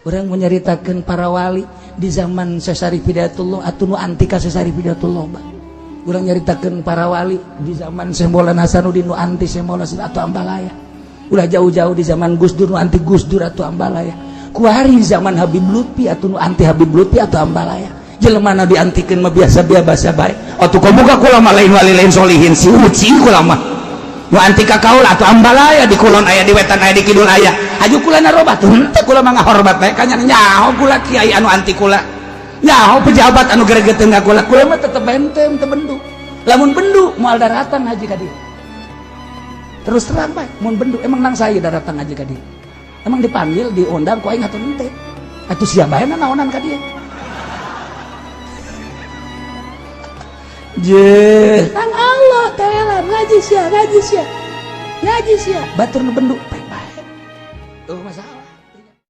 Urang menyaritakeun para wali di zaman Syekh Syarif Hidayatullah atuh nu anti ka Syekh Syarif Hidayatullah bah. Urang nyaritakeun para wali di zaman Syekh Maulana Hasanuddin nu anti Syekh Maulana atau ambalaya. Ulah jauh-jauh di zaman Gus Dur nu anti Gus Dur atau ambalaya. Kuari di zaman Habib Lutfi atau nu anti Habib Lutfi atau ambalaya. Jelema nu diantikeun mah biasa biasa bae. Atuh komo kula mah lain wali lain solihin si uci kula mah. Nu anti ka kaula atau ambalaya di kulon aya, di wetan aya, di kidul aya. Haju kula narobat henteu, kula mah ngahormat bae kanya nyaho kula kiai anu anti kula. Nyaho pejabat anu geregeteun ka kula. Kula mah tetep bentem teu bendu. Lamun bendu moal daratan haji ka dieu. Terus terang bae mun bendu emang nang saya daratan haji ka dieu. Emang dipanggil diundang ku aing atuh henteu. Atuh sia bae naonan ka dieu. Je, kang Allah telan ngaji sia, ngaji sia. Ngaji sia, batur nu bendu bae bae. Tuh masalah.